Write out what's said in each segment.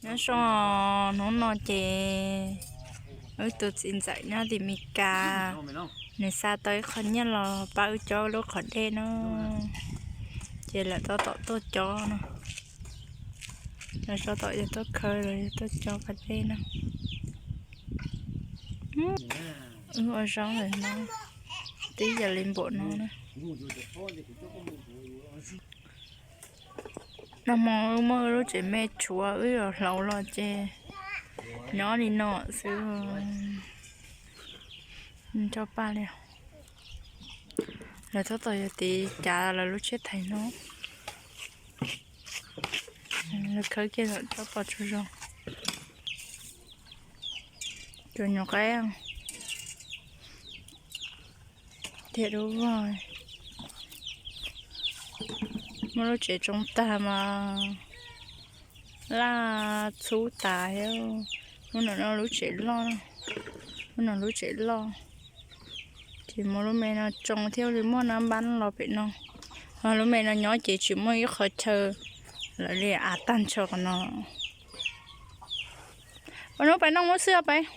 Nyob zoo, hnub no ces wb tus txiv ntxawm nyob tim Mes Kas, nws xa tau ib qho nyiaj los pab wb cob lub qhov dej no, ces lawv tab tom tuaj cob no. Lawv tab tom yuav tuaj khawb los yuav tuaj cob qhov dej no. Wb ua zaub ntawm no, twb yog li npaum no na. Nag hmo wb muab wb lub tsev me tshuav wb yuav hlauv los ces nyob li no xwb. Nco paj li. Lawv tab tom yuav tiv cav lawv lub tsheb thais no. Lawv khawb kiag lawm tab pom tsaug zog. Cov nyuam qaib thiab dub vog. Muab lub tsev tsoo tag mas laj txhub tas thiab. Lub no lub tsev loj, lub no lub tsev loj. Ces muab lub me no tsoo thiab li muaj nab npab los pem no. Lub me no nyob ces tsis muaj ib qho chaw, lawv li av tag nrho qhov no. Ua hnub pais noj muab xwb pais.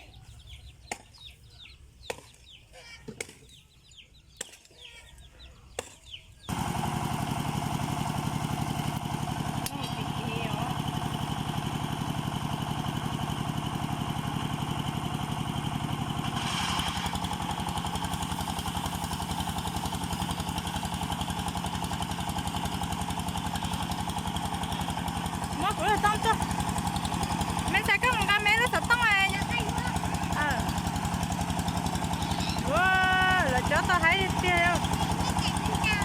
Muab kuv lub xov tooj tuaj. Me ntxhais, koj mus nqa me lub xov tooj. Ua, lawv cob tau haib tiag tiag.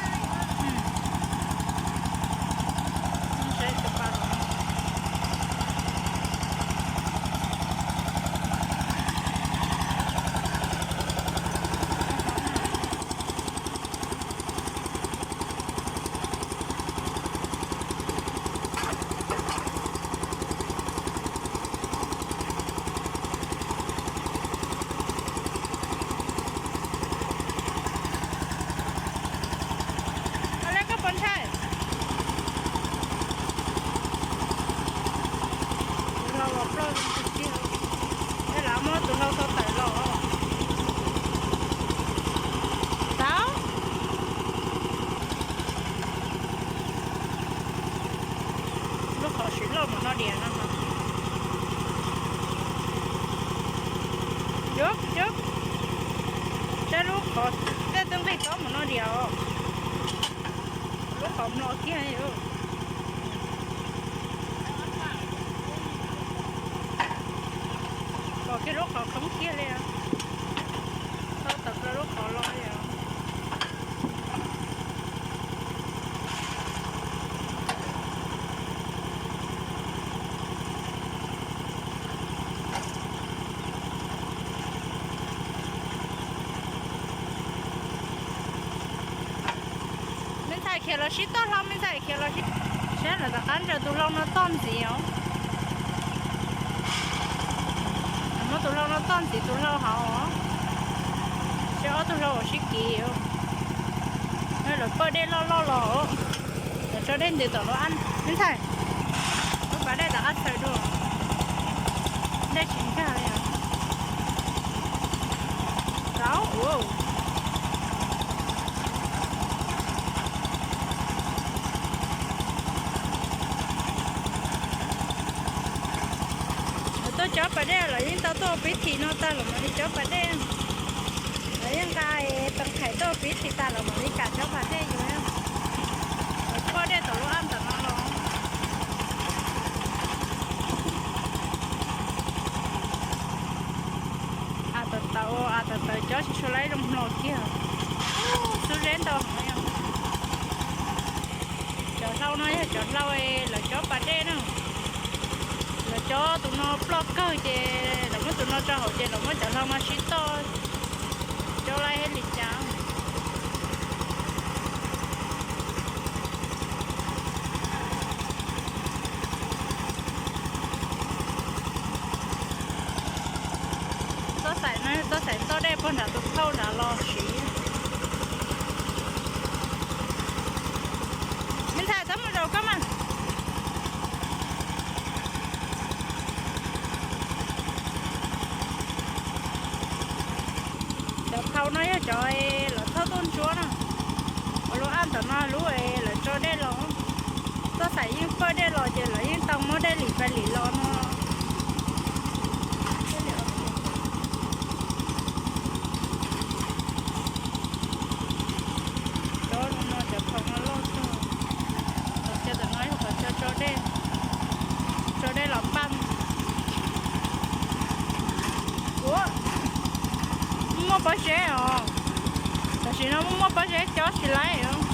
Ua le koj puas ntshai? Tus hlau los ploj tiag tiag, es lawv muab tus hlau tau tawm los. Tau. Lub qhov siv loj mus no diam no. Yuav, yuav. Saib lub qhov tej twb nqig tob mus no diam os. Lub qhov mlom kiag. Pom kiag lub qhov khoob kiag li. Tau tawm plaws lub qhov los li os. Me ntxhais khiav los sib toj hlau, me ntxhais khiav los sib. Saib lawv rov qab ntsaws tus hlau no toj ntxiv os. Lawv muab tus hlau no toj ntxiv tus hlau hauv os. Saib ob tug hlau uas sib kiv. Lawv paj dej loj loj los, lawv tso dej ntws tom lub ab. Me ntxhais, lub pas dej tom qab txhaws dua. Dej tsis nkag li os. Tau. Lawv tuaj cob pas dej, lawv yeej tau tuaj pib thim no tag los mam li cob pas dej. Lawv yeej nqa too thaiv tuaj pib thim tas los mam li kam cob pas dej yuav. Lawv poj dej tom lub ab ntawm no los. Av tawv tawv, av tawv tawv cob tsis tshua laib zoo hlo kiag. Xub zeb ntau heev li. Cov hlau no yog cov hlau lawv cob pas dej na. Lawv cob tus no ploj kawg ces lawv muab tus no tso hauv ces lawv muab cov hlau no sib toj. Cob laib thiab li cas. Txoj xaim no yog txoj xaim ntoj dej puag nram tus phauj nrad los siv. Me ntxhais, txhob mus zaum koj mas. Tau no yog cov lawv thauj tuaj ntsuab na. Ua lub aj ntawm no lub lawv tso dej los, txoj xaim yeej pawj dej los ces lawv yeej tau muab dej lim pais lim los no. Cov no cov phom no loj tag. Qhov chaw ntawm no yog qhov chaw tso dej, tso dej los paj. Ua, muaj pob zeb os. Tam sim no muaj pob zeb cob tsis laib.